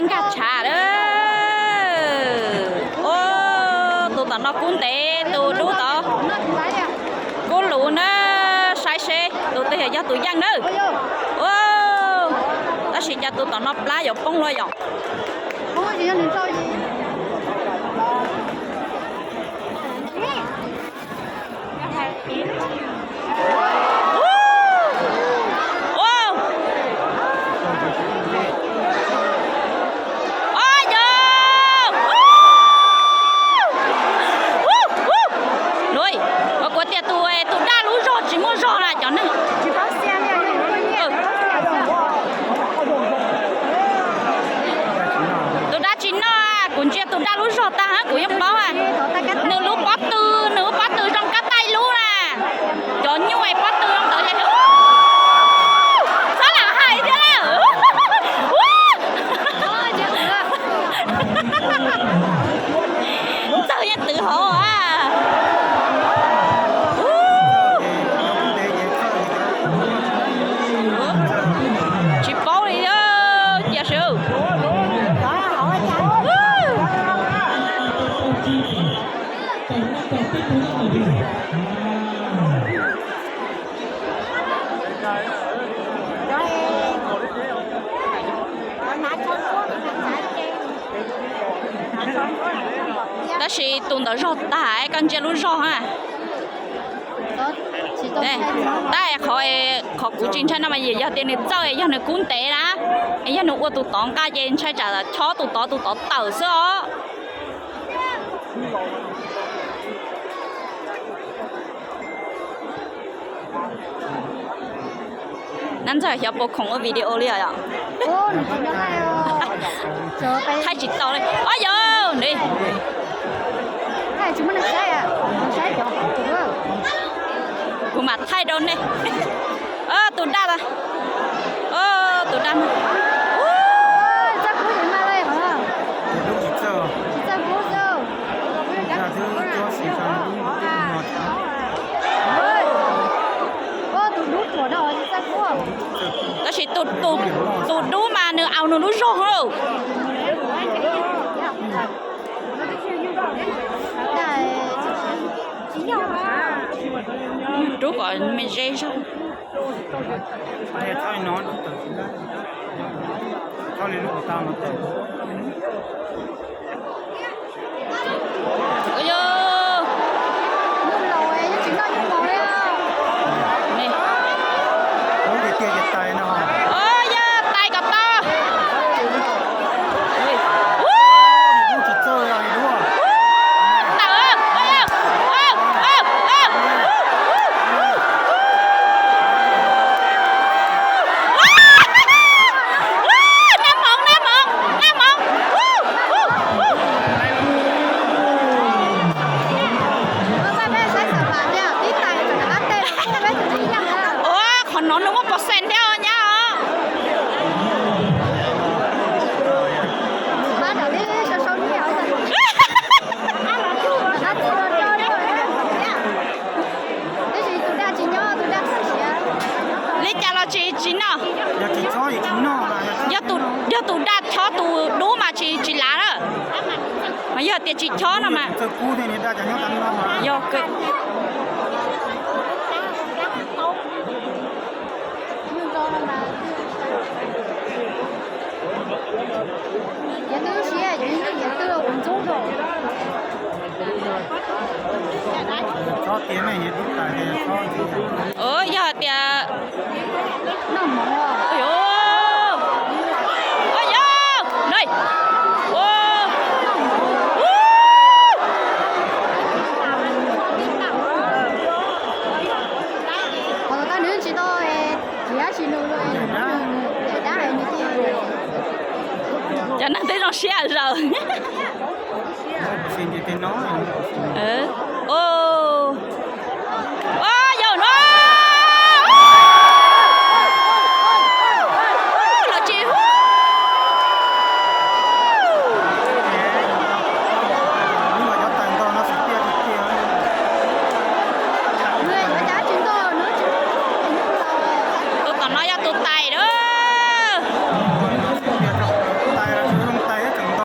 Nkag tshav lawm. Tus tom no kub ntev, tus dub tod kub luv na. Saib seb tus twg yog tus yeej nawb. Tab sis cas tus tom no plab yuav poob luaj yom. Kuv tias tus, tus daj lub zog tsis muaj zog na cov neeg. Tus daj tsis noj, kuv ntsia tus daj lub zog tag kuv yeej paub. Nws lub pob tw, nws lub pob tw zoo kab taij lub na. Cov nyuj pob tw zoo ntawd ces txhob lam hais thiab. Ntxawg yeej twv hauv a. Tsis paub li, cia seb. Tab sis tus ntawd zog tag, koj ntsia lub zog ha. Tab qhov, qhov kuv tsis ntshai no mas yog tias nws txawj, yog nws kub ntev na, yog nws ua tus tod nqa ces ntshai tsam chob tus tod, tus tod tawm xwb os. Nab ntxawg xyov puas khoom ua video li os. Thaij tsis tau li. Ob yog, kuv mam thaij rau nej. Tus daj, tus daj. Tab sis tus dub mas nws aus nws lub zog lauj. Rub kom me ze zog. Yog tais kom tau. Ua, qhov no nws muaj percent thiab nyab os. Li cas los tsis, tsis noj. Yog tus daj chob tus dub mas tsis, tsis lav na. Mas yog tias tsis chob no mas yog. Yog tias Cov neeg twb zoo siab zaws.